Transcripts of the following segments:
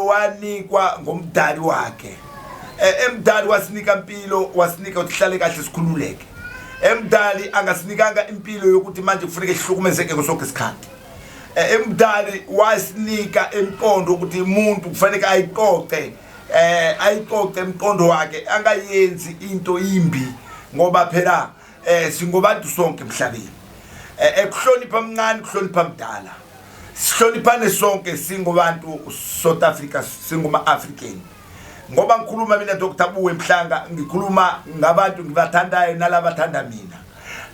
Impilo wanikwa ngomdali wakhe. Emdali wasinika impilo, wasinika ukuthi sihlale kahle sikhululeke. Emdali angasinikanga impilo yokuthi manje kufuneka sihlukumezeke sonke isikhathi. Emdali wasinika imiqondo ukuthi umuntu kufanele ayiqoqe, ayiqoqe imiqondo wakhe, angayenzi into imbi, ngoba phela singobantu sonke emhlabeni. Ekuhlonipha mncane, kuhlonipha mdala, sihloniphane sonke singobantu South Africa, singuma African. Ngoba ngikhuluma mina Dr Buwe Mhlanga, ngikhuluma ngabantu ngibathandayo nalabathanda mina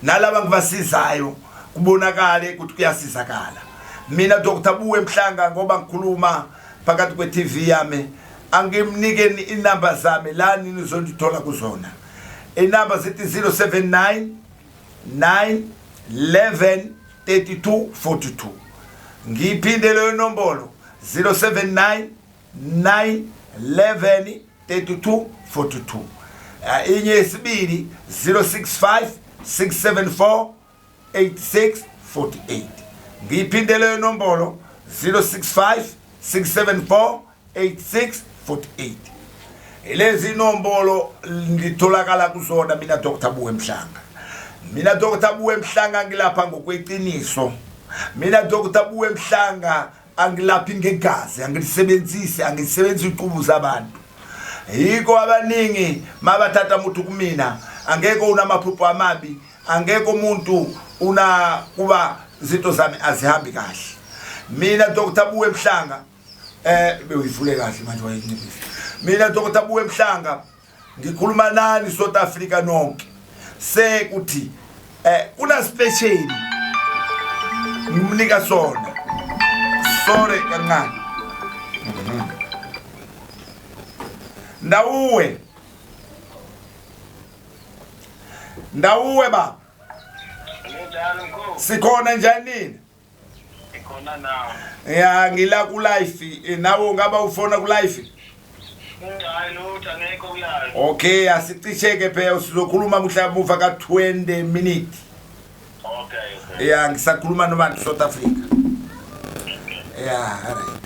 nalaba ngibasizayo, kubonakale ukuthi kuyasizakala. Mina Dr Buwe Mhlanga, ngoba ngikhuluma phakathi kwe-TV yami, angimnikeni inamba zami la nizondithola kuzona. Inamba zithi 079 9 11 32 42. Ngiyiphinde leyo nombolo, 079 9 11 32 42. Inye yesibili, 065 674 86 48. Ngiyiphinde leyo nombolo, 065 674 86 48. Lezi nombolo ngitholakala kuzona mina Dr Buwe Mhlanga. Mina Dr Buwe Mhlanga ngilapha ngokweqiniso. Mina Dr Buwe Mhlanga angilaphi ngegazi, angilisebenzisi, angisebenzisi iqubu zabantu. Yiko abaningi mabathatha umuntu kumina, angeke unamaphupho amabi, angeke umuntu una kuba izinto zami azihambi kahle. Mina Dr Buwe Mhlanga, bewuyivule kahle manje wayinciphisa. Mina Dr Buwe Mhlanga ngikhuluma nani South Africa nonke, sekuthi kuna special ngimnika sona. Sorry kancane. Ndawuwe, ndawuwe baba. Njani mkhulu? Sikhona, njani nina? Ikhona nawe. Ya, ngila ku live. Nawe ungaba ufona ku live? Hayi lutho, angekho kulayo. Okay, asicisheke phela, sizokhuluma mhla muva ka 20 minutes. Okay. Ya, ngisakhuluma nobantu South Africa. Ya, alright.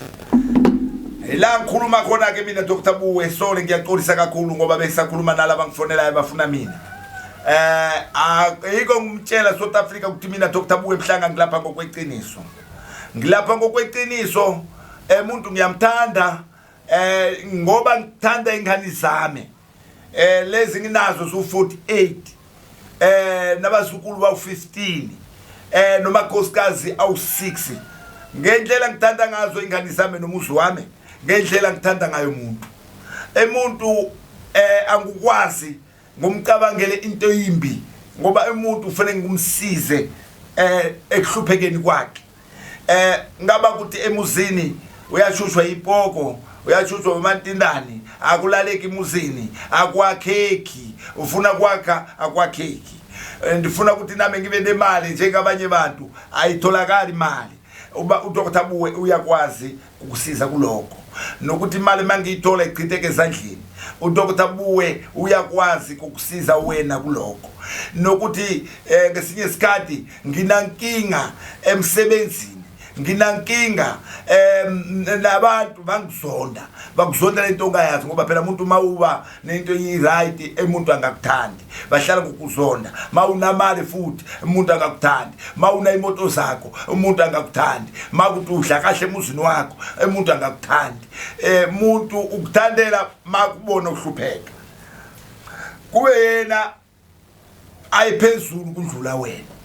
La ngikhuluma khona ke mina Dr Buwe, sorry, ngiyaxolisa kakhulu ngoba besakhuluma nalaba ngifonelayo bafuna mina. Ayikho, ngimtshela South Africa ukuthi mina Dr Buwe Mhlanga ngilapha ngokweqiniso. Ngilapha ngokweqiniso, umuntu ngiyamthanda, ngoba ngithanda ingane zami. Lezi nginazo zu 48, nabazukulu bawu 15, nomakhosikazi awu6. Ngendlela ngithanda ngazo ingane zami nomuzi wami, ngendlela ngithanda ngayo umuntu, emuntu angukwazi ngomcabangele into yimbi, ngoba umuntu ufanele ngumsize ekuhluphekeni kwakhe. Ngaba ukuthi emuzini uyashushwa ipoko, uyashushwa umantindane, akulaleki emuzini, akwakheki, ufuna kwakha akwakheki. Ndifuna ukuthi nami ngibe nemali njengabanye bantu, ayitholakali imali. Uba uDr Buwe uyakwazi ukusiza kulokho, nokuthi imali mangiyithola ichitheke ezandleni, uDr Buwe uyakwazi ukukusiza wena kulokho. Nokuthi ngesinye isikhathi nginankinga emsebenzini, nginankinga nabantu bangizonda, bakuzonda lento ongayazi, ngoba phela umuntu mawuba nento i-right emuntu angakuthandi, bahlala ngokuzonda. Mawunamali futhi umuntu angakuthandi, mawuna imoto zakho umuntu angakuthandi, makuthi udla kahle emuzini wakho umuntu angakuthandi. Umuntu ukuthandela makubona uhlupheka, kube yena ayiphezulu kundlula wena.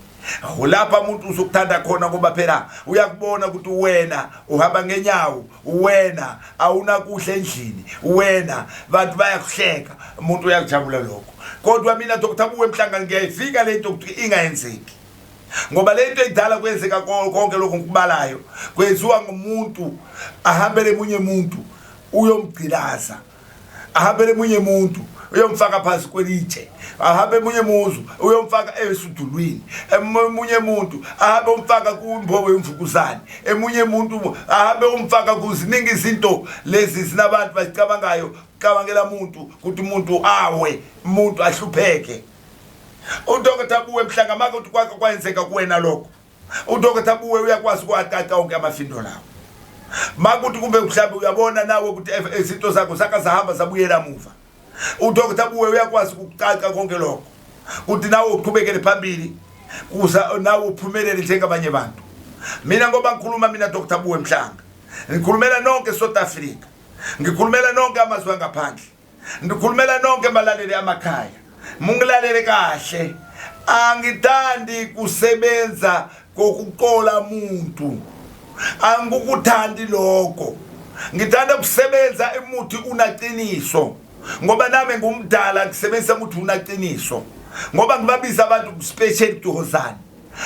Lapha umuntu uzokuthanda khona, ngoba phela uyakubona ukuthi wena uhamba ngenyawo, wena awunakuhle endlini, wena bantu bayakuhleka, umuntu uyakujabula lokho. Kodwa mina Dr Buwe Mhlanga ngiyayifika lento ukuthi ingayenzeki, ngoba lento idala kwenzeka konke lokho ngikubalayo kwenziwa ngumuntu ahambele munye umuntu uyomgcilaza, ahambele munye umuntu uyomfaka phansi kwelitshe, ahambe emunye muzu uyomfaka esudulwini, emunye umuntu ahambe umfaka kumbobo yomvukuzane, emunye umuntu ahambe umfaka kuziningi izinto lezi zinabantu bazicabangayo, cabangela umuntu ukuthi umuntu awe, umuntu ahlupheke. UDr Buwe Mhlanga make uthi kwake kwenzeka kuwena lokho, uDr Buwe uyakwazi ukuwatata wonke amafindo lawo. Makuthi kumbe mhlawumbe uyabona nawe ukuthi izinto zakho zaka zahamba zabuyela muva. UDr Buwe uyakwazi ukucaca konke lokho. Ukuthi nawe uqhubekele phambili kuza nawe uphumelele njengabanye abantu. Mina ngoba ngikhuluma mina Dr Buwe Mhlanga. Ngikhulumela nonke South Africa. Ngikhulumela nonke amazwe angaphandle. Ngikhulumela nonke balaleli amakhaya. Mungilalele kahle. Angithandi kusebenza kokuqola muntu. Angikuthandi lokho. Ngithanda kusebenza emuthi unaqiniso. Ngoba nami ngumdala ngisebenzisa umuthi unaqiniso. Ngoba ngibabiza abantu special tuhozana.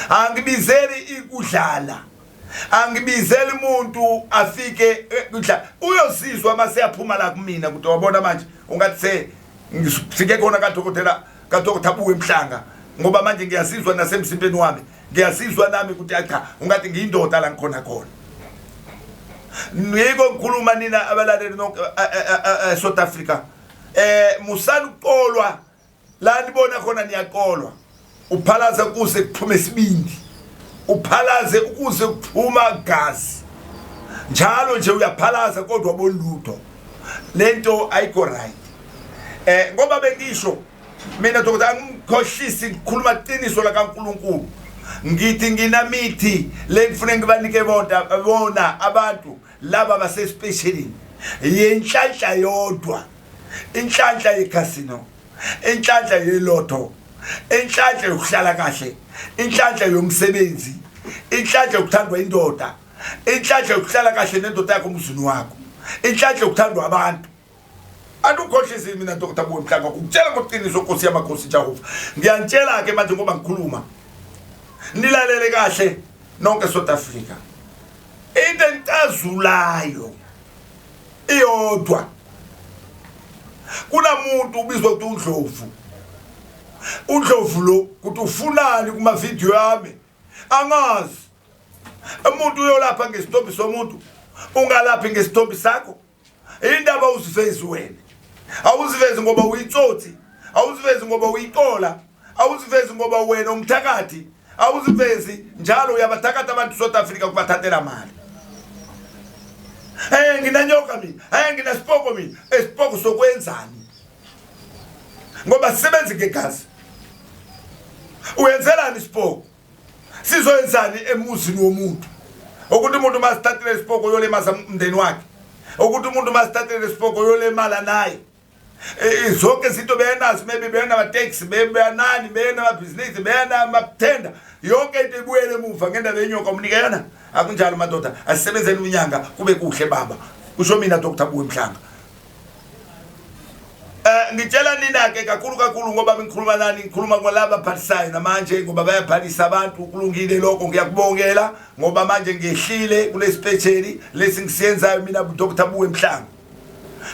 Angibizeli ikudlala. Angibizeli umuntu afike kudla uyosizwa mase yaphuma la kumina ukuthi wabona manje ungathi se ngifike khona kadokotela kadokotela Buwe Mhlanga ngoba manje ngiyasizwa nasemzimbeni wami ngiyasizwa nami ukuthi cha ungathi ngiyindoda la ngikhona khona. Ngiko ngikhuluma nina abalaleli nonke South Africa, musani ukuqolwa la nibona khona niyaqolwa. Uphalaze kuze kuphume isibindi, uphalaze ukuze kuphuma gazi, njalo nje uyaphalaza kodwa bolutho. Lento ayikho right. Ngoba bengisho mina dokotela angikhohlisi, ngikhuluma iqiniso la kaNkuluNkulu. Ngithi nginamithi le ngifune ngibanike bona abantu laba basespecialini yenhlanhla yodwa, inhlanhla yecasino, inhlanhla yelotho, inhlanhla yokuhlala kahle, inhlanhla yomsebenzi, inhlanhla yokuthandwa indoda, inhlanhla yokuhlala kahle nendoda yakho emzini wakho, inhlanhla yokuthandwa abantu. Andukhohlisi mina Dr Buwe Mhlanga, ukutshela ngoqiniso Nkosi yamakhosi Jehova. Ngiyantshela ke manje ngoba ngikhuluma, nilalele kahle nonke South Africa. Into engicazulayo iyodwa, kunamuntu ubizwa ukuthi uNdlovu. uNdlovu lo ukuthi ufunani kuma video yami angazi. Umuntu uyolapha ngesithombe somuntu, ungalaphi ngesithombe sakho. Indaba uzivezi wena, awuzivezi ngoba uyitsotsi, awuzivezi ngoba uyiqola, awuzivezi ngoba wena umthakathi, awuzivezi njalo uyabathakatha abantu South Africa kubathathela mali. Nginanyoka mina, nginasipoko mina. Esipoko sokwenzani? Ngoba sisebenza ngegazi. Uyenzelani isipoko? Sizoyenzani emuzini womuntu? Ukuthi umuntu masithathile isipoko uyolemaza umndeni wakhe, ukuthi umuntu masithathile isipoko uyolemala naye. Zonke izinto benazo, maybe benama-taxi, beyanani, benamabhizinisi, benamathenda, yonke into ibuyele emuva ngendaba yenyoka umnike yona. Akunjalo madoda, asisebenzeni unyanga kube kuhle baba, kusho mina Dr Buwe Mhlanga. Ngitshela nina ke kakhulu kakhulu ngoba ngikhuluma nani, ngikhuluma kwalaba abhalisayo namanje ngoba bayabhalisa abantu. Kulungile lokho, ngiyakubongela ngoba manje ngehlile kule special lesi ngisiyenzayo mina Dr Buwe Mhlanga.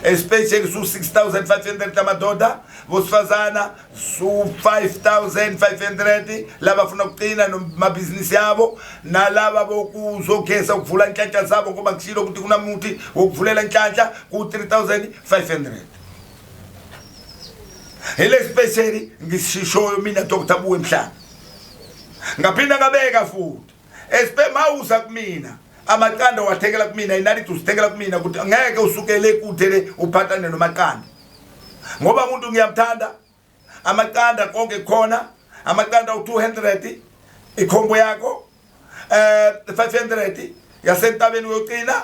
Especially su 6500 amadoda, bosifazana su 5500 laba funa ukuqina nomabhizinisi yabo, nalaba bokuzogeza ukuvula inhlanhla zabo ngoba ngishilo ukuthi kunamuthi wokuvulela inhlanhla ku 3500. Hele special ngisishoyo mina Dr Buwe Mhlanga. Ngaphinda ngabeka futhi espe mawuza kumina amaqanda wathekela kumina, inaliti uzithekela kumina ukuthi ngeke usukele kude le uphathane nomaqanda ngoba umuntu ngiyamthanda. Amaqanda konke khona, amaqanda u200 ikhombo yakho, 500 yasentabeni uyocina,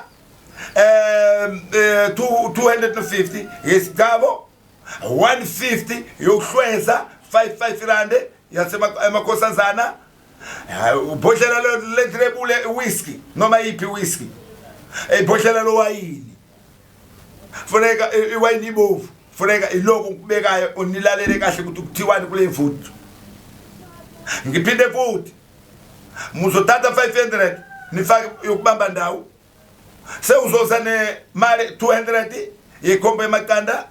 250 yesigabo, 150 yokuhlweza, 55 rand yasemakhosazana, ubhodlela letrebule whisky noma iphi whisky, ibhodlela lowayini funeka iwayini ibovu, funeka iloko ukubekayo. Unilalele kahle ukuthi kuthiwani kule mfundo. Ngiphinde futhi, muzothatha 500 nifake yokubamba ndawo, sewuzoza nemali 200 yekhombo emaqanda,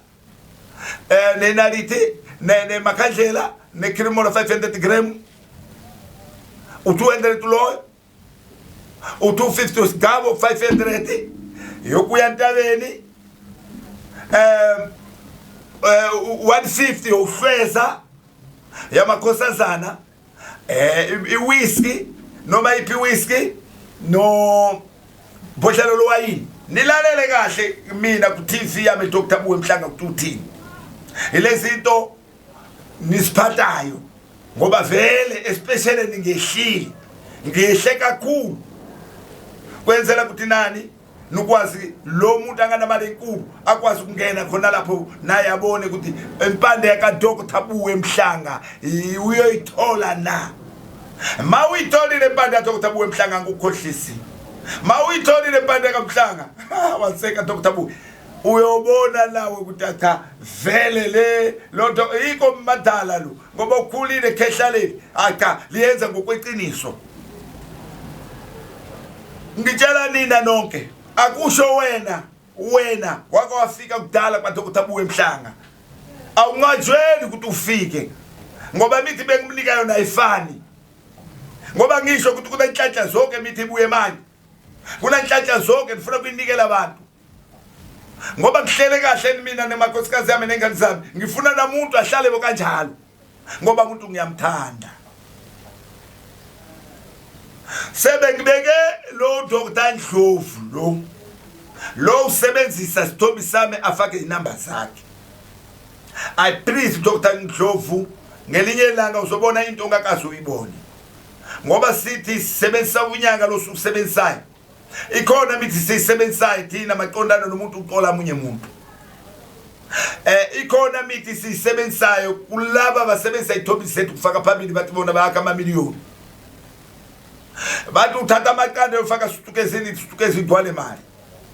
nenaliti, nemakhandlela, nekrimola 500 gram, u200 loyo, u250 usigabo, 500 yokuya entabeni, 150 yokuhlweza yamakhosazana, iwhisky noma iphi whisky no Bhodlela lowayini nilalele kahle mina ku TV yami Dr Buwe Mhlanga ukuthi uthini. Ilezi into nisiphathayo ngoba vele especially ningehlile ngehle kakhulu kwenzela ukuthi nani nukwazi lo muntu anganamali enkulu akwazi ukungena khona lapho naye abone ukuthi impande yakaDr Buwe Mhlanga uyoyithola na. Ma uyitholile impande kaDr Buwe Mhlanga ngikukhohlisi. Ma uyitholile impande kaMhlanga waseka Dr Buwe uyobona nawe ukuthi cha vele le lonto iko madala lo ngoba ukhulile khehla leli acha liyenza ngokweqiniso. Ngitshela nina nonke akusho wena wena wake wafika kudala kwaDr Buwe Mhlanga awunqatshweni ukuthi ufike ngoba imithi bengimnika yona ayifani ngoba ngisho ukuthi kunenhlanhla zonke imithi ibuye manje kunenhlanhla zonke ngifuna kuyinikela abantu ngoba ngihlele kahle mina nemakhosikazi yami nengane zami ngifuna namuntu ahlale bo kanjalo ngoba umuntu ngiyamthanda sebe ngibeke lo Dr Ndlovu lo lo usebenzisa sithombe sami afake inamba zakhe. I please Dr Ndlovu ngelinye ilanga uzobona into ongakaze uyibone ngoba sithi sisebenzisa unyaka lo sukusebenzisayo ikhona imithi siyisebenzisayo thina maqondana nomuntu uqola munye muntu ikhona imithi siyisebenzisayo kulaba basebenzisa ithombe zethu kufaka phambili bathi bona bayakha amamiliyoni bathi uthatha amaqanda uyofaka sutukezini sutukezi igcwale imali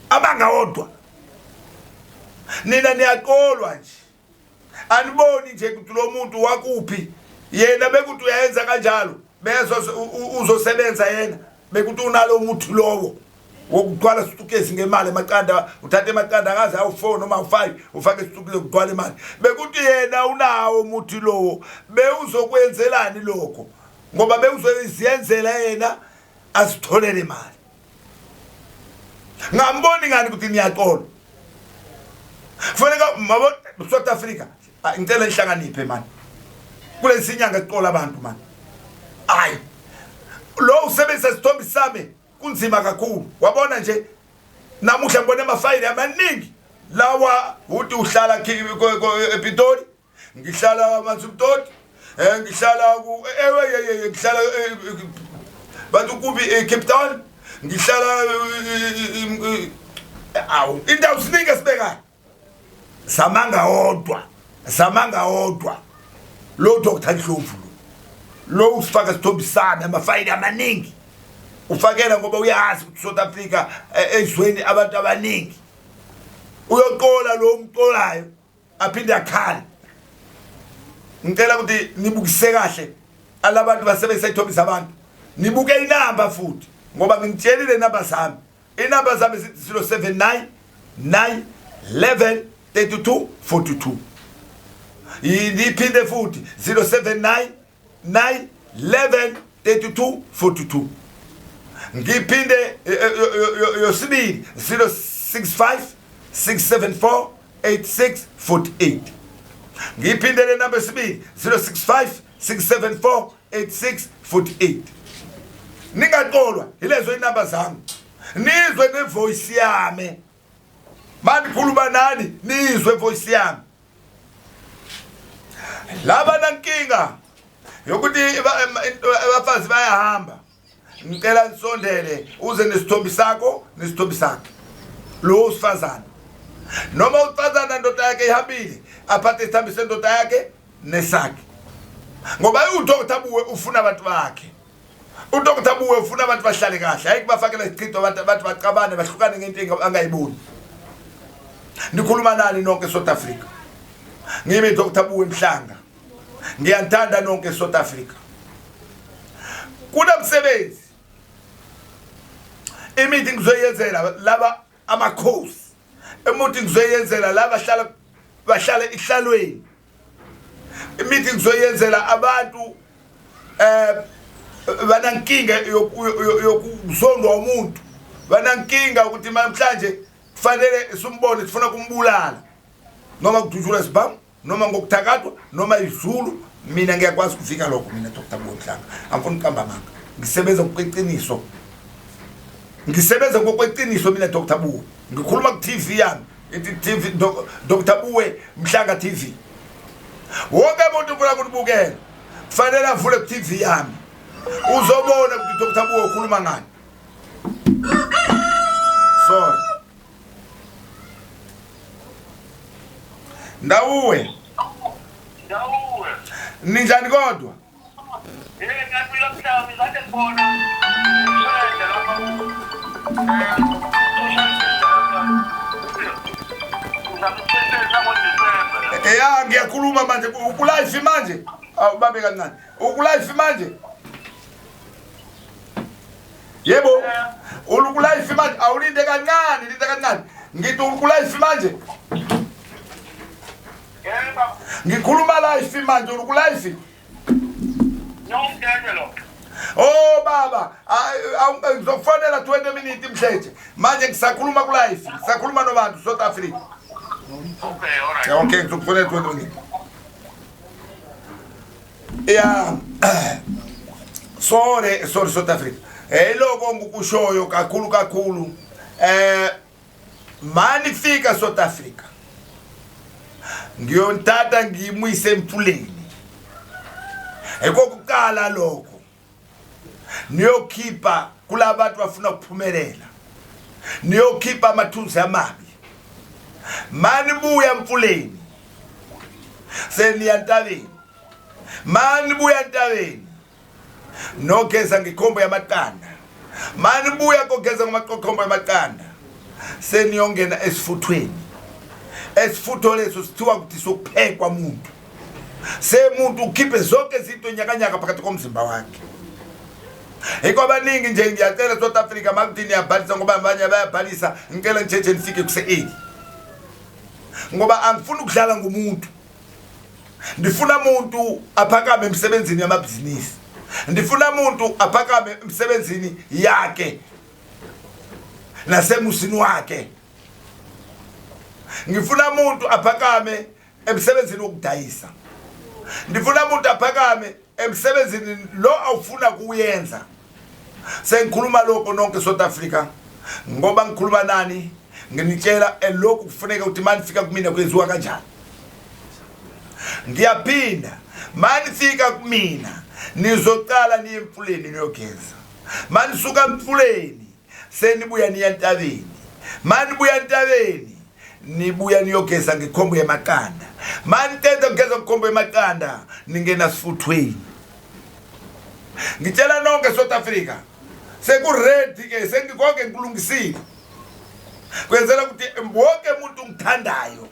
abangawodwa nina niyaqolwa nje aniboni nje ukuthi lo muntu wakuphi yena bekuthi uyayenza kanjalo bezo uzosebenza yena bekuthi unalo muthi lowo wokugcwala isitukezi ngemali amaqanda uthathe amaqanda akaze awu-4 noma awu-5 ufake isitukezi kugcwala imali bekuthi yena unawo umuthi lowo bewuzokwenzelani lokho ngoba bewuzoyiziyenzela yena azitholele imali ngamboni ngani ukuthi niyaqola kufanele mabo South Africa ngicela ihlanganiphe mani kulesi nyanga siqola abantu mani hayi lo usebenzisa isithombe sami kunzima kakhulu wabona nje namuhla ngibona amafayili amaningi lawa uthi uhlala ePitoli ngihlala aMansumtoti ngihlala ku ewe ngihlala bantu kubi eCape Town ngihlala awu indawo siningi esibekayo samanga odwa samanga odwa lo Dr Ndlovu lo usifaka sithombe sami amafayili amaningi ufakela ngoba uyazi ukuthi South Africa ezweni abantu abaningi uyoqola lo umqolayo aphinde akhale ngicela ukuthi nibukise kahle alabantu basebenzisa ithombe zabantu nibuke inamba futhi ngoba nginitshelile inamba zami inamba zami zithi 079 9 11 32 42 niphinde futhi 079 9 11 32 42 ngiphinde yosibili 065 674 8648 ngiphinde le number esibili 065 674 8648 ningaqolwa yilezo inamba zami nizwe nevoice yami manikhuluma nani nizwe voice yami laba nankinga yokuthi abafazi bayahamba ngicela nisondele uze nesithombi sakho nesithombi sakhe lo usifazana noma usifazana ndoda yakhe ihambile aphathe isithambi sendoda yakhe nesakhe ngoba uDr Buwe ufuna abantu bakhe uDr Buwe ufuna abantu bahlale kahle hayi kubafakela isichitho abantu abantu bacabane bahlukane ngento angayiboni nikhuluma nani nonke South Africa ngimi Dr Buwe Mhlanga ngiyanthanda nonke South Africa kunomsebenzi imithi ngizoyenzela laba amakhosi imithi ngizoyenzela laba hlala bahlala ihlalweni imithi ngizoyenzela abantu banankinga yokuzondwa umuntu banankinga ukuthi namhlanje kufanele simbone sifuna kumbulala noma kudutshulwa isibhamu noma ngokuthakathwa noma izulu mina ngiyakwazi ukufika lokho mina Dr. Buwe Mhlanga angifuni ukuqamba amanga ngisebenza ngokweqiniso. Ngisebenza ngokweqiniso mina Dr Buwe. Ngikhuluma ku TV yami. Ithi TV Dr Buwe Mhlanga TV. Wonke umuntu ufuna ukubukela kufanele avule ku TV yami. Uzobona ukuthi Dr Buwe ukhuluma ngani. Sorry. Ndawuwe. Ndawuwe. Ninjani kodwa? Ya ngiyakhuluma manje ukulive manje. Awu babe kancane. Ukulive manje. Yebo. Ulukulive manje awulinde kancane, linde kancane. Ngithi ukulive manje. Yebo. Ngikhuluma live manje ulukulive. Nomdende lo. Oh baba, ngizokufonela 20 minutes mhleje. Manje ngisakhuluma ku live, ngisakhuluma nobantu South Africa. Okay, all right. Okay, ngizokufonela 20 minutes. Yeah. Sorry, sorry South Africa. Eh lokho ngikushoyo kakhulu kakhulu. Eh mani fika South Africa. Ngiyonithatha ngimuyise emfuleni. Ekokuqala lokho. Niyokhipha kulabantu bafuna ukuphumelela. Niyokhipha amathunzi amabi. Mani buya emfuleni. Seniya ntabeni. Mani buya ntabeni. Nogeza ngekhombo yamaqanda. Mani buya kogeza ngamakhombo yamaqanda. Seniyongena esifuthweni. Esifutho leso sithiwa ukuthi sokuphekwa umuntu. Semuntu ukhiphe zonke izinto nyakanyaka phakathi komzimba wakhe. Yikho abaningi nje ngiyacela South Africa makuthi niyabhalisa ngoba abanye bayabhalisa ngicela nitshetshe nifike kuse-early. Ngoba angifuni ukudlala ngomuntu. Ndifuna umuntu aphakame emsebenzini yamabhizinisi. Ndifuna umuntu aphakame emsebenzini yakhe nasemusini wakhe. Ngifuna umuntu aphakame emsebenzini wokudayisa. Ndifuna umuntu aphakame emsebenzini lo awufuna kuyenza. Sengikhuluma lokho nonke South Africa ngoba ngikhuluma nani nginitshela elokhu kufuneka ukuthi manifika kumina kwenziwa kanjani. Ngiyaphinda manifika kumina nizoqala niye emfuleni niyogeza. Manisuka emfuleni senibuya niya entabeni. Manibuya entabeni nibuya niyogeza ngekhombo yamaqanda. Maniqeda ukugeza ngekhombo yamaqanda ningena sifuthweni. Ngitshela nonke South Africa sekuready ke sengikonke ngikulungisile. Kwenzela ukuthi wonke umuntu ngithandayo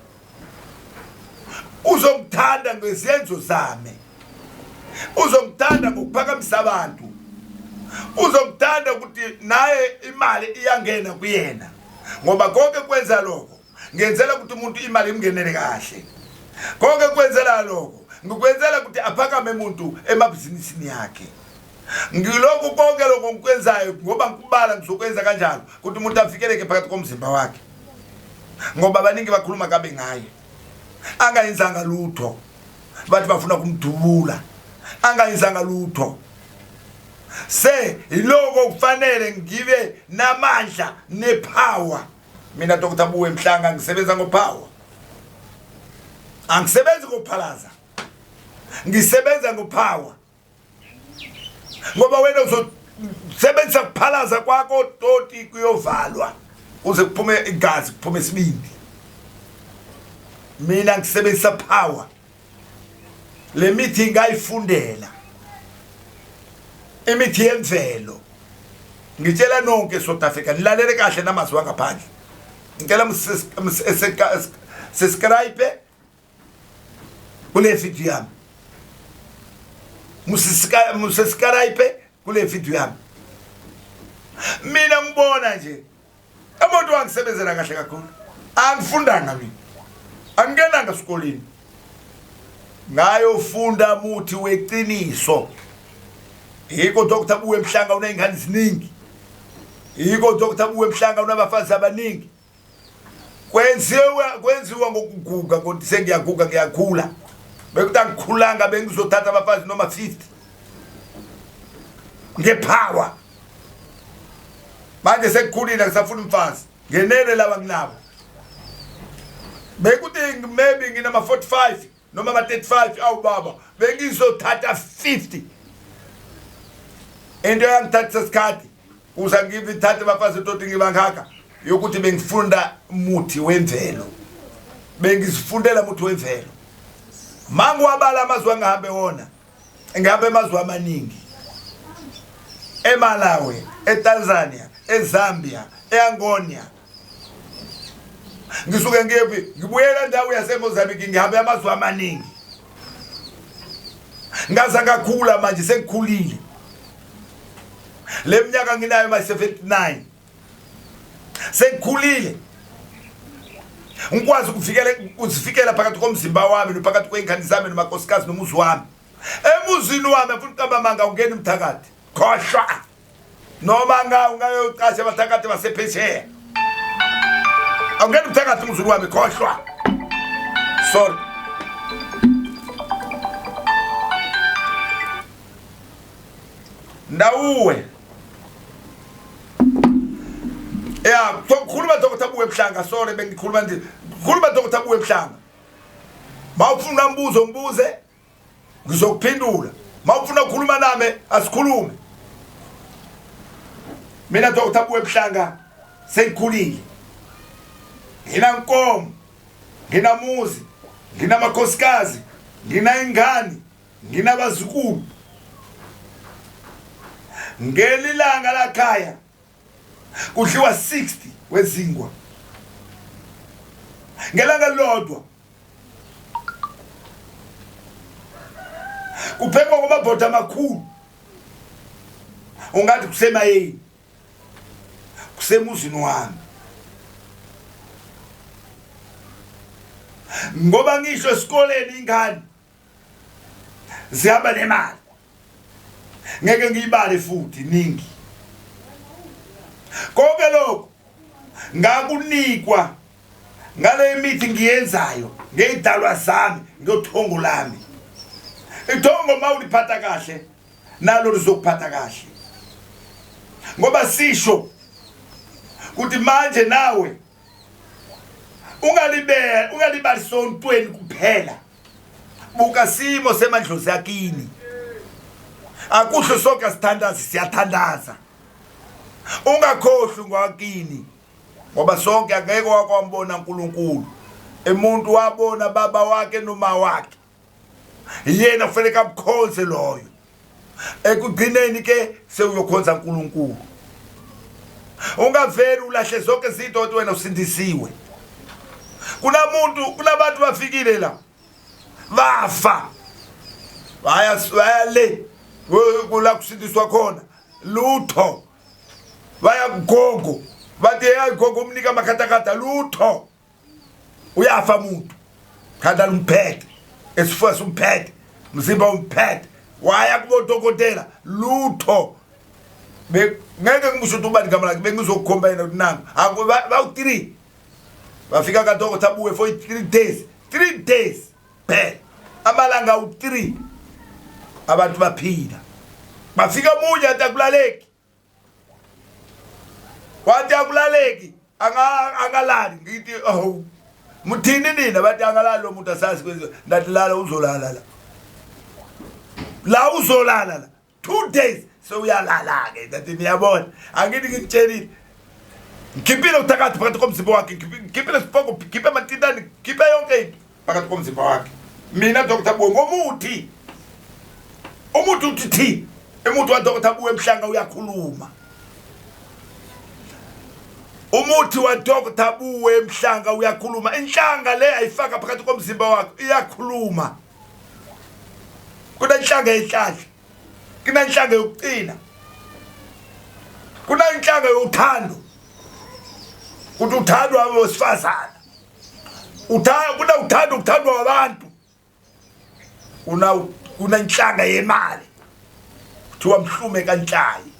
uzongithanda ngezenzo zami. Uzongithanda ngokuphakamisa abantu. Uzongithanda ukuthi naye imali iyangena kuyena. Ngoba konke kwenza lokho ngenzela ukuthi umuntu imali imngenele kahle. Konke kwenzela lokho ngikwenzela ukuthi aphakame umuntu emabhizinisini yakhe. Ngilokhu konke lokho ngikwenzayo ngoba ngikubala ngizokwenza kanjalo ukuthi umuntu afikeleke phakathi komzimba wakhe. Ngoba abaningi bakhuluma kabi ngaye. Angayenzanga lutho. Bathi bafuna kumdubula. Angayenzanga lutho. Se yiloko kufanele ngibe namandla nepower. Mina Dr Buwe Mhlanga ngisebenza ngopower. Angisebenzi ngophalaza. Ngisebenza ngopower. Ngoba wena uzosebenzisa kuphalaza kwakho toti kuyovalwa uze kuphume igazi kuphume isibindi. Mina ngisebenzisa power. Le mithi ngayifundela. Imithi yemvelo. Ngitshela nonke South Africa nilalele kahle namazwi angaphandle. Ngicela subscribe kule video yami. Musubscribe kule video yami. Mina ngibona nje umuntu wangisebenzela kahle kakhulu. Angifundanga mina. Angingenanga esikoleni. Ngayofunda muthi weqiniso. Yiko Dr Buwe Mhlanga uney'ngane eziningi. Yiko Dr Buwe Mhlanga unabafazi abaningi. Kwenziwa ngokuguga ngokuthi sengiyaguga ngiyakhula. Bekuthi angikhulanga bengizothatha abafazi noma 50. Ngepower. Manje sekukhulile ngisafuna umfazi. Ngenele laba nginabo. Bekuthi maybe nginama 45 noma ama 35 awu baba bengizothatha 50. Into yangithathisa isikhathi kuza ngivithathe bafazi toti ngibangaka yokuthi bengifunda muthi wemvelo. Bengizifundela muthi wemvelo. Mangiwabala amazwi angihambe wona. Ngihambe emazwe amaningi. eMalawi, eTanzania, eZambia, eAngonia. Ngisuke ngiyephi? Ngibuyela endawo yaseMozambique ngihambe amazwe amaningi. Ngaza ngakhula manje sengikhulile. Le minyaka nginayo manje 79. Sengikhulile. Ngikwazi ukuvikela ukuzifikela phakathi komzimba wami nophakathi kwey'ngane zami nomakosikazi nomuzi wami. Emuzini wami afuna ukuqamba amanga ungena umthakathi. Khohlwa. Noma nga ungayoqasha abathakathi basephesheya. Awungena umthakathi umzulu wami khohlwa. Sorry. Ndawuwe. Ya, khuluma Dr. Buwe Mhlanga, sorry bengikhuluma nje. Khuluma Dr. Buwe Mhlanga. Mawufuna umbuzo ngibuze ngizokuphendula. Mawufuna ukukhuluma nami asikhulume. Mina Dr. Buwe Mhlanga sengikhulile. Nginankomo, nginamuzi, nginamakhosikazi, nginayingane, nginabazukulu. Ngelilanga lakhaya kudliwa 60 wezingwa ngelanga lodwa kuphekwa kwamabhoda amakhulu ungathi kusemayeni kusemuzini wami ngoba ngisho esikoleni ingane zihamba nemali ngeke ngiyibale futhi ningi konke lokho ngakunikwa ngale mithi ngiyenzayo ngeyidalwa zami ngothongo lami. Ithongo mawuliphatha kahle nalo lizokuphatha kahle, ngoba sisho ukuthi manje nawe ungalibeli ungalibali sontweni kuphela, buka simo semandlozi akini. Akusho sonke sithandaza, siyathandaza, ungakhohlwi ngwakini, ngoba sonke angeke wakwambona uNkulunkulu. Umuntu wabona baba wakhe noma wakhe, yena kufanele amkhonze loyo. Ekugcineni ke sewuyokhonza uNkulunkulu. Ungaveli ulahle zonke izinto othi wena usindisiwe. Kunamuntu, kunabantu bafikile la bafa baya baya le kula kusindiswa khona lutho, baya kugogo bathi hey gogo umnika amakhathakhatha lutho, uyafa muntu, khanda lumphethe, esifuba simphethe, mzimba umphethe, waya kubodokotela lutho. Ngeke ngimusho ukuthi ubani igama lakhe, bengizokukhomba yena ukuthi nangu bawu-3 bafika kadokotha buwe for 3 days, 3 days phela amalanga awu-3 abantu baphila. Bafika omunye athi akulaleki, wathi akulaleki angalali. Ngithi oh muthini nina, bathi angalali lo muntu asazi kwenziwa. Ndathi lala uzolala la, la uzolala la 2 days sewuyalala-ke. Ndathi niyabona, angithi ngikutshelile, ngikhiphile uthakathi phakathi komzimba wakhe, ngikhiphile sipoko, ngikhiphe amantintane, ngikhiphe yonke into phakathi komzimba wakhe. Mina Dr. Buwe ngomuthi, umuthi uthi thi, umuthi wa Dr. Buwe Mhlanga uyakhuluma. Umuthi wa Dr. Buwe Mhlanga uyakhuluma. Inhlanga le ayifaka phakathi komzimba wakhe iyakhuluma. Kunenhlanga yenhlanhla, kunenhlanga yokucina, kunenhlanga yothando, kuthi uthandwa abesifazana, kunawuthando ukuthandwa abantu, kunenhlanga yemali kuthiwa mhlume kanhlayi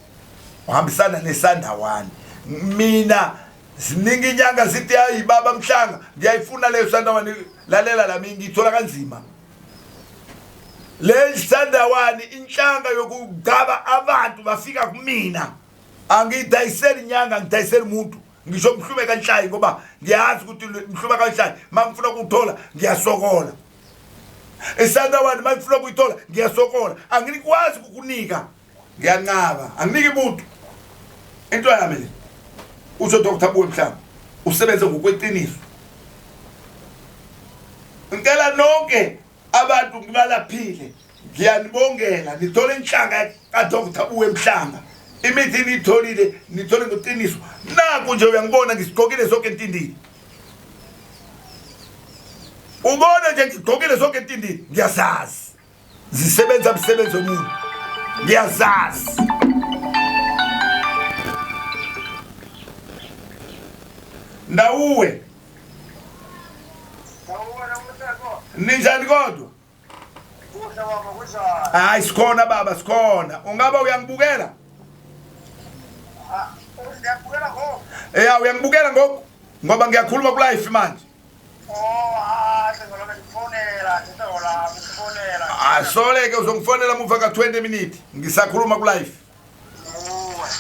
uhambisana nesandawane. Mina ziningi inyanga zithi hayi baba Mhlanga ngiyayifuna leyo sandawane, lalela lami ngithola kanzima le sandawani, inhlanga yokugcaba abantu bafika kumina. Angiyidayiseli inyanga, ngidayiseli umuntu. Ngisho mhlume kanhlayi ngoba ngiyazi ukuthi mhlume kanhlayi mangifuna ukuthola ngiyasokola. Isandawani mangifuna ukuyithola ngiyasokola. Anginikwazi ukukunika. Ngiyanqaba. Anginiki muntu. Into yami le. Usho Dr. Buwe Mhlanga. Usebenze ngokweqiniso. Ngicela nonke abantu ngibalaphile ngiyanibongela nithole inhlanga kaDr Buwe Mhlanga imithi niyitholile nithole ngeqiniso naku nje uyangibona ngisigqokile sonke entindini ubone nje ngigqokile sonke entindini ngiyazazi zisebenza msebenzi omuntu ngiyazazi ndawuwe Ninjani kodwa? Kuhle baba kunjani? Hayi sikhona baba sikhona. Ungaba uyangibukela? Ah, ngiyakubukela ngoku. Yeah uyangibukela ngoku ngoba ngiyakhuluma ku live manje. Oh, ah, sengolona ngikufonela, sengolona ngikufonela. Ah sole ke uzongifonela muva ka 20 minutes ngisakhuluma ku live.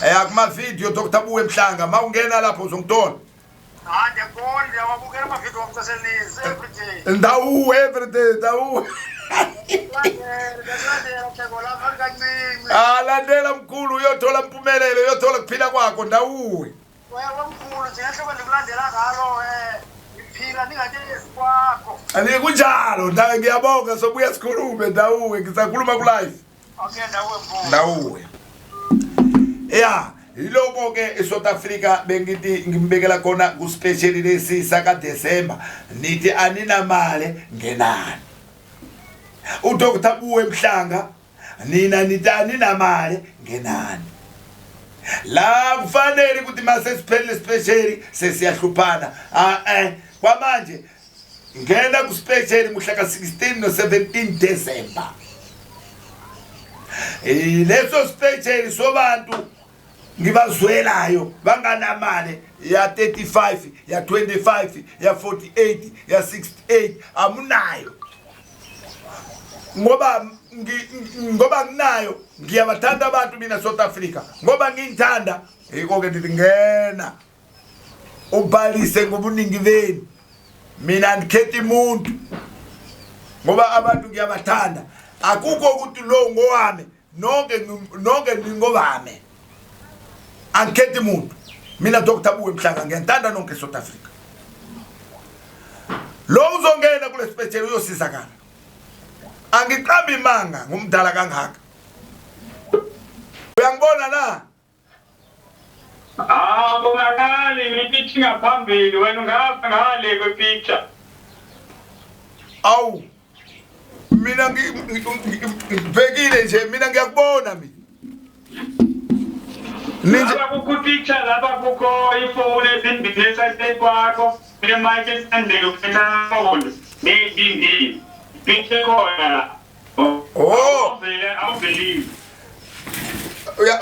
Eh kuma video Dr. Buwe Mhlanga mawungena lapho uzongithola. Hayi ngiyakubona ngiyawabukela amavidiyo wami seselize every day. Ndawu every day ndawu. Ngiyakulandela Theko lapha kancinci. Ah landela mkhulu uyothola impumelelo uyothola kuphila kwakho ndawuwe. Wewe mkhulu nje ngehlobo ndikulandela ngalo ngiphila ningatshezi kwakho. Ani kunjalo ndawe ngiyabonga sobuya sikhulume ndawuwe ngisakhuluma ku live. Okay ndawuwe mkhulu. Ndawuwe. Yeah, yiloko ke eSouth Africa bengithi ngimbekela khona ku special lesi saka December nithi aninamali ngenani. UDr Buwe Mhlanga nina nithi aninamali ngenani. La kufanele ukuthi mase siphelile special sesiyahluphana. Ah eh kwamanje ngena ku special mhla ka 16 no 17 December. Leso special sobantu ngibazwelayo banganamali ya 35 ya 25 ya 48 ya 68 amunayo ngoba ngoba nginayo ngiyabathanda abantu mina South Africa ngoba ngingithanda yiko ke ndithi ngena ubhalise ngobuningi benu mina andikhethi muntu ngoba abantu ngiyabathanda akukho ukuthi lo ngowami nonke nonke ningobame angikhethi muntu mina Dr Buwe Mhlanga ngiyanithanda nonke South Africa lo uzongena kule special uyosizakala angiqambi imanga ngumdala kangaka uyangibona na Ah, bonakali ngipicture ngaphambili wena ungapha ngale kwepicture. Awu. Mina ngibhekile nje mina ngiyakubona mina. Ninje lapha kukho picture lapha kukho ifoni ezimbili esayiseni kwakho ne-mic esandleni uphetha phone ney'mbili. Picture khona la. Oh. Awuvelile.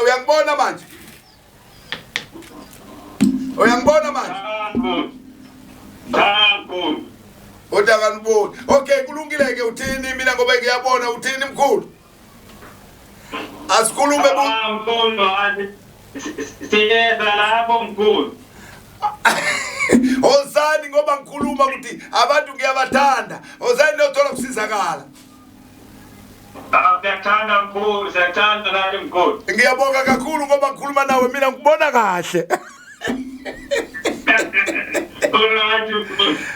Uyangibona manje? Uyangibona manje? Cha mkhulu. Uthi akaniboni. Okay, kulungile ke uthini mina ngoba ngiyabona uthini mkhulu? Asikhulume bu. Mkhulu, siyeza lapho mkhulu. Ozani ngoba ngikhuluma ukuthi abantu ngiyabathanda. Ozani nothola kusizakala. Siyakuthanda mkhulu, siyakuthanda nathi mkhulu. Ngiyabonga kakhulu ngoba ngikhuluma nawe mina ngikubona kahle.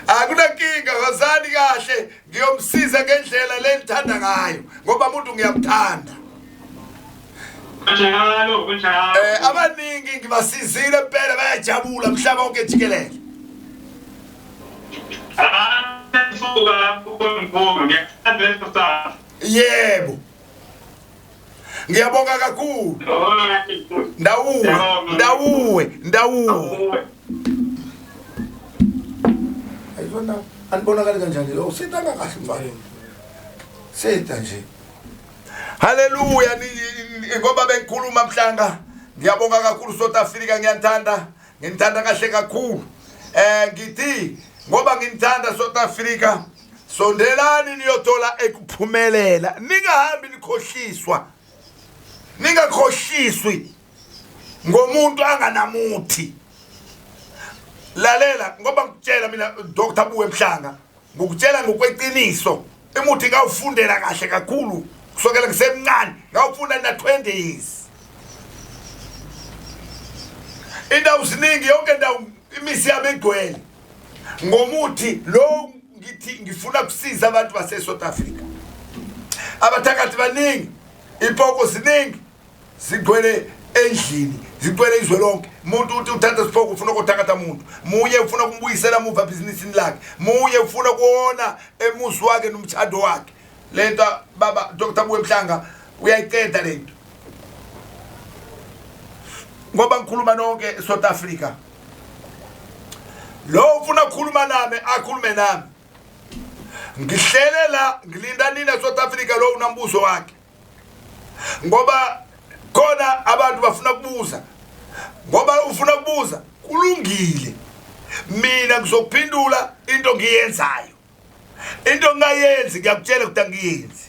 Akunankinga wazani kahle ngiyomsiza ngendlela lengithanda ngayo ngoba umuntu ngiyamthanda. Kunjalo, kunjalo. Abaningi ngibasizile impela bayajabula mhlaba wonke jikelele. Yebo. Ngiyabonga kakhulu. Ndawuwe, ndawuwe, ndawuwe. Ayibona anibonakali kanjani lo usitanga kahle mfana. Sita nje. Haleluya ngoba bengikhuluma mhlanga ngiyabonga kakhulu South Africa ngiyanthanda nginithanda kahle kakhulu ngithi ngoba nginithanda South Africa sondelani niyothola ekuphumelela ningahambi nikhohliswa ningakhohliswi Ngomuntu anganamuthi. Lalela ngoba ngikutshela mina Dr Buwe Mhlanga, ngikutshela ngokweqiniso, imuthi ngawufundela kahle kakhulu kusukela ngisemncane, ngawufunda na 20 years. Indawo ziningi, yonke indawo imisi yami igcwele ngomuthi lo. Ngithi ngifuna kusiza abantu base South Africa. Abathakathi baningi, ipoko ziningi, zigcwele endlini, zigcwele izwe lonke. Umuntu uthi uthatha isipoko ufuna ukuthakatha umuntu, munye ufuna kumbuyisela muva ebhizinisini lakhe, munye ufuna kuwona emuzi wakhe nomshado wakhe. Lento baba Dr Buwe Mhlanga uyayiceda lento. Ngoba ngikhuluma nonke South Africa, lo ufuna ukukhuluma nami akhulume nami. Ngihlele la ngilinda nina South Africa, lo unambuzo wakhe, ngoba khona abantu bafuna kubuza. Ngoba ufuna kubuza kulungile, mina ngizokuphendula into ngiyenzayo. Into ngingayenzi ngiyakutshela ukuthi angiyenzi.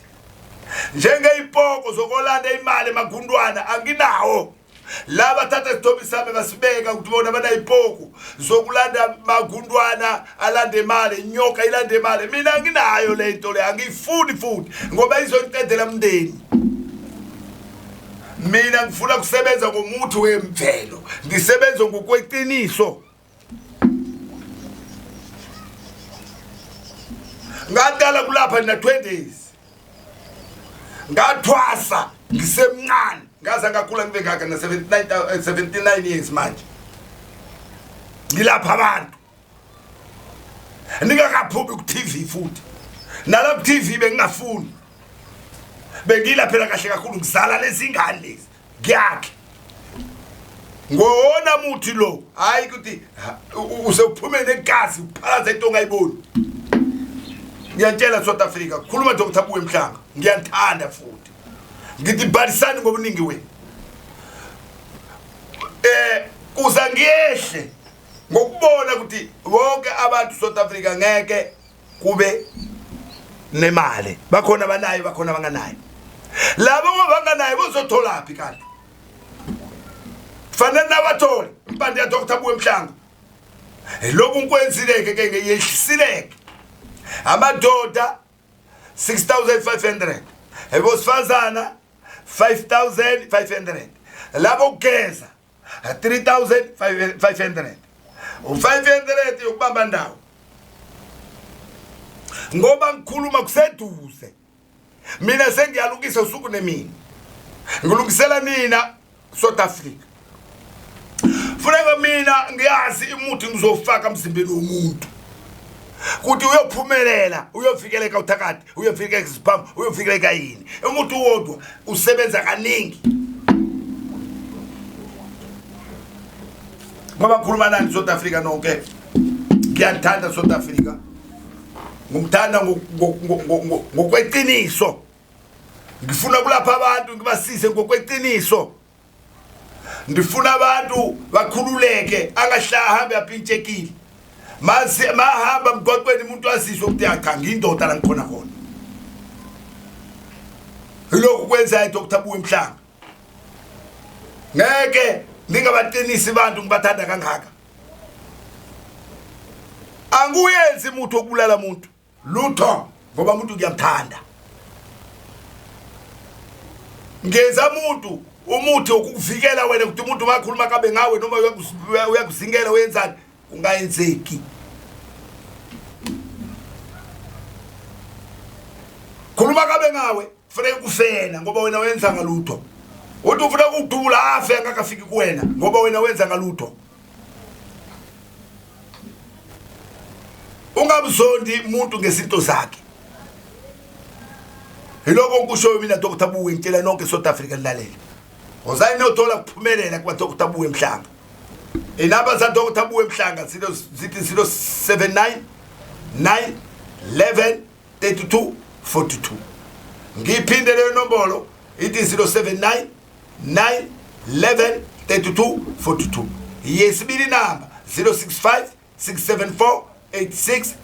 Njengeyipoko zokolanda imali emagundwana anginawo. Laba thatha isithombe sami basibeka ukuthi bona banayipoku zokulanda magundwana, alande imali, inyoka ilande imali. Mina anginayo le nto le, angiyifuni futhi ngoba izongiqedela umndeni. Mina ngifuna kusebenza ngomuthi wemvelo, ngisebenze ngokweqiniso. Ngaqala kulapha na 20 days, ngathwasa ngisemncane, ngaze ngakhula ngibe ngaka na 79 years manje. Ngilapha abantu ningakaphumi ku TV, futhi nala ku TV bengingafuni, bengilaphela kahle kakhulu. Ngizala lezi ngane lezi ngiyakhe ngowona muthi lo. Hayi ukuthi usewuphume negazi uphalaza into ongayiboni. Ngiyantshela South Africa, khuluma Dr Buwe Mhlanga, ngiyanthanda futhi ngithi bhalisani ngobuningi wenu. Kuza ngiyehle ngokubona ukuthi bonke abantu South Africa ngeke kube nemali, bakhona abanayo, bakhona abanganayo. Labo abanganayo bozotholaphi kanti? Fanele nabathole impande ya Dr Buwe Mhlanga. Lokhu ngikwenzile-ke ke ngiyehlisileke amadoda 6500, ebosifazana 5500, labo kugeza 3500, u500 yokubamba ndawo. Ngoba ngikhuluma kuseduze, mina sengiyalungisa usuku nemini, ngilungisela nina South Africa. Funeka mina ngiyazi imuthi ngizofaka emzimbeni womuntu kuthi uyophumelela, uyovikeleka uthakathi, uyovikeleka isibhamu, uyovikeleka yini. Umuntu wodwa usebenza kaningi. Ngoba ngikhuluma nani South Africa nonke, ngiyanithanda South Africa, ngumthanda ngokweqiniso. Ngifuna kulapha abantu ngibasize ngokweqiniso. Ndifuna abantu bakhululeke, angahlahambe apintshekile. Mase mahamba emgwaqweni umuntu azizwe ukuthi cha, ngiyindoda la ngikhona khona. Lokhu kwenza Dr Buwe Mhlanga. Ngeke ngingabaqinisi abantu ngibathanda kangaka. Anguyenzi umuntu okubulala umuntu lutho, ngoba umuntu ngiyamthanda. Ngenza umuntu umuthi wokukuvikela wena ukuthi umuntu makhuluma kabe ngawe noma uyakuzingela wenzani kungayenzeki. Khuluma kabe ngawe kufanele kufena, ngoba wena wenza ngalutho. Uthi ufuna ukudubula afe angakafiki kuwena, ngoba wena wenza ngalutho. Ungamzondi umuntu ngezinto zakhe. Yiloko ngikushoyo mina Dr Buwe, ngitshela nonke South Africa nilalele. Wozani niyothola kuphumelela kwa Dr Buwe Mhlanga. Inamba za Dr Buwe Mhlanga zithi 079 9 11 32 42. Ngiphinde leyo nombolo, ithi 079 9 11 32 42. Yesibili namba 065 674 86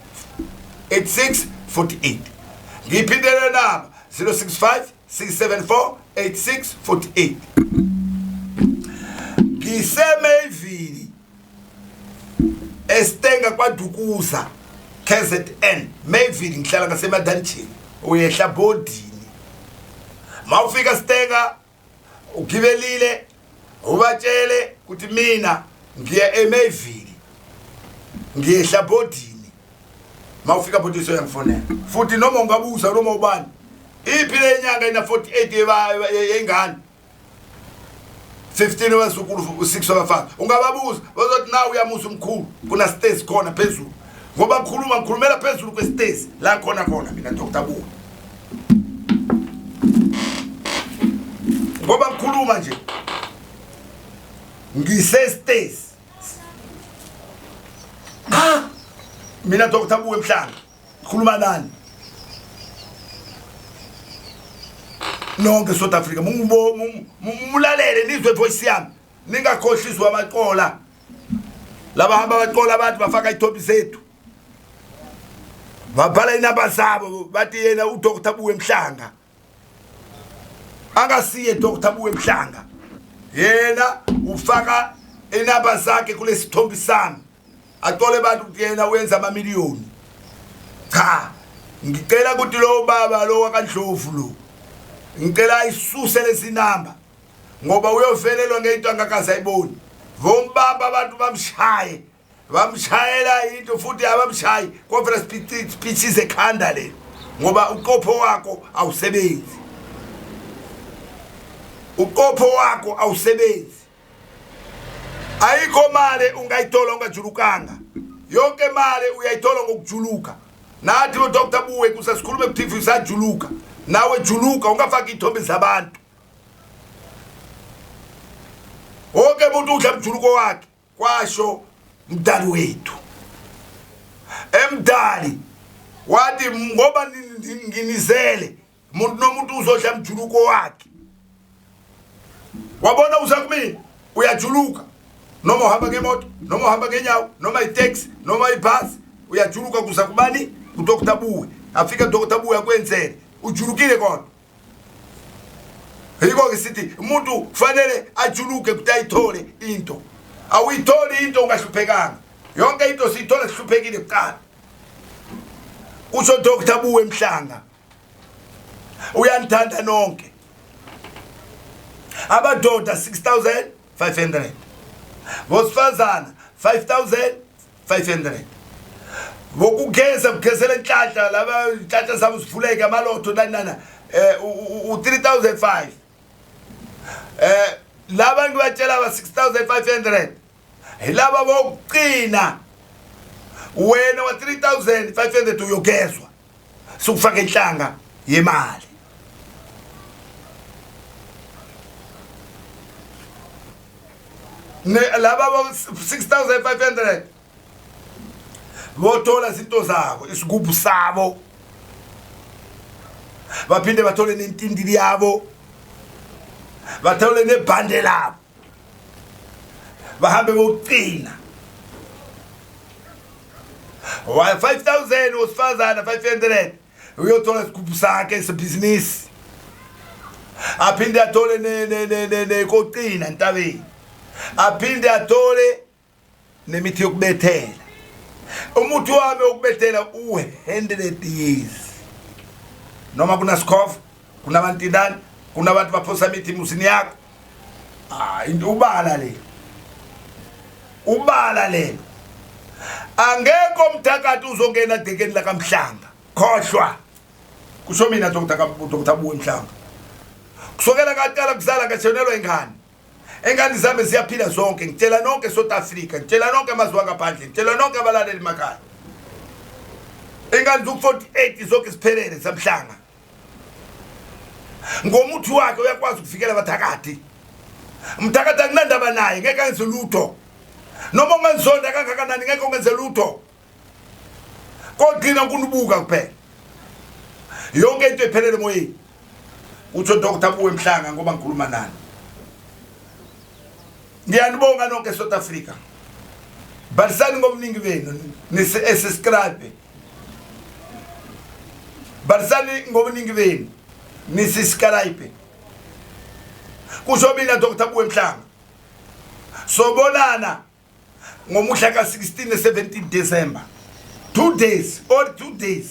86 48. Ngiphinde leyo namba 065 674 86 48. Ngisemeyvili eStenga kwaDukuza KZN Mayville, ngihlala ngaseMadanjini, uyehla bodini mawufika Stenga ugibelile ubatshele ukuthi mina ngiya eMayville ngiyehla bodini. Mawufika bodini soyangifonela futhi noma ungabuza noma ubani iphi le nyanga ina 48 yengane 15 wazukulu 6 wabafana, ungababuza bazothi nawe uyamusa umkhulu kuna stairs khona phezulu, ngoba ngikhuluma ngikhulumela phezulu kwestairs la khona khona mina Dr. Buwe, ngoba ngikhuluma nje ngise stairs mina Dr. Buwe Mhlanga khuluma nani nonke South Africa, mulalele nizwe voice yami, ningakhohliswa amaqola laba hamba baqola abantu bafaka ithombe zethu babhala inamba zabo bathi yena uDr Buwe Mhlanga, angasiye Dr Buwe Mhlanga, yena ufaka inamba zakhe kulesithombe sami aqole abantu ukuthi yena wenza amamiliyoni. Cha, ngicela ukuthi lo baba lo wakaNdlovu lo ngicela ayisuse lezi namba ngoba uyovelelwa ngento angakaze ayiboni. Vombamba abantu bamshaye, bamshayela into futhi abamshayi kovela speeches ekhanda le, ngoba uqopho wakho awusebenzi, uqopho wakho awusebenzi. Ayikho mali ungayithola ungajulukanga, yonke mali uyayithola ngokujuluka. Nathi bo Dr Buwe kusasikhulume ku TV sajuluka, nawe juluka, ungafaki ithombe zabantu. Wonke umuntu udla mjuluko wakhe, kwasho mdali wethu emdali wathi ngoba nginizele umuntu nomuntu uzodla mjuluko wakhe. Wabona uza kumina uyajuluka, noma uhamba ngemoto noma uhamba ngenyawo noma itaxi noma ibhasi, uyajuluka kuza kubani? KuDr Buwe. Afika Dr Buwe akwenzele, ujulukile. Kodwa yiko ke sithi umuntu kufanele ajuluke ukuthi ayithole into. Awuyitholi into ungahluphekanga, yonke into siyithola sihluphekile kuqala. Kusho Dr Buwe Mhlanga, uyanithanda nonke. Abadoda 6500, bosifazana 5500. Ngokugeza kugezela inhlanhla laba inhlanhla zabo zivuleke amalotho nani nana, u-3005. Laba ngibatshela aba 6500 yilaba bokugcina. Wena wa 3500 uyogezwa sukufaka inhlanga yemali. Laba bo 6500 bothola izinto zabo, isigubhu sabo, baphinde bathole nentindili yabo, bathole nebhande labo, bahambe bokucina. Wa 5000 wesifazana 500 uyothola isigubhu sakhe sebhizinisi, aphinde athole nekocina entabeni, aphinde athole nemithi yokubethela. Umuthi wami wokubethela u-100 years, noma kunasikhova kunabantindane kunabantu baphosa imithi emuzini yakho. Ah, into ubala le, ubala lelo. Angekho umthakathi uzongena egcekeni lakaMhlanga, khohlwa. Kusho mina Dr. Dr Buwe Mhlanga, kusokela ngaqala kuzala ngashonelwa ingane, engane zami ziyaphila zonke. Ngitshela nonke South Africa, ngitshela nonke amazwe angaphandle, ngitshela nonke abalaleli emakhaya, ingane zu-48 zonke ziphelele zamhlanga ngomuthi wakhe. Uyakwazi ukuvikela abathakathi. Mthakathi akunandaba naye, ngeke angenze lutho. Noma ungenzonda kangakanani, ngeke ungenze lutho, kogcina kunubuka kuphela. Yonke into iphelele emoyeni. Utsho Dr Buwe Mhlanga ngoba ngikhuluma nani. Ngiyanibonga nonke South Africa, balisani ngobuningi benu nisubscribe, balisani ngobuningi benu nisubscribe. Kusho mina Dr Buwe Mhlanga. Sobonana ngomuhla ka-16 ne-17 December, 2 days or 2 days,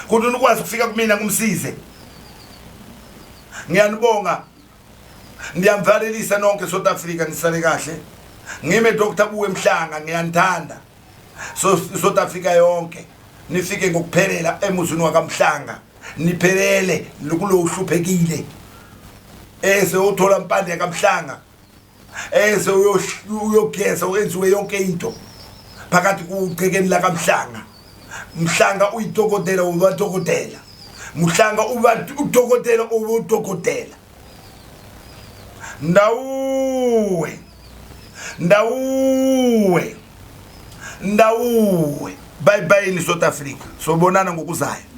kuthi nikwazi ukufika kumina ngumsize. Ngiyanibonga, ngiyamvalelisa nonke South Africa, nisale kahle. Ngime Dr Buwe Mhlanga, ngiyanithanda. So South Africa yonke, nifike ngokuphelela emuzini wakaMhlanga, niphelele kulo uhluphekile ese uthola impande kaMhlanga, ese uyogeza, wenziwe yonke into phakathi kugcekeni lakaMhlanga. Mhlanga uyidokotela, ubadokotela. Mhlanga uba udokotela, ubudokotela. Ndawuwe, ndawuwe, ndawuwe. Bye bye ni South Africa, sobonana ngokuzayo.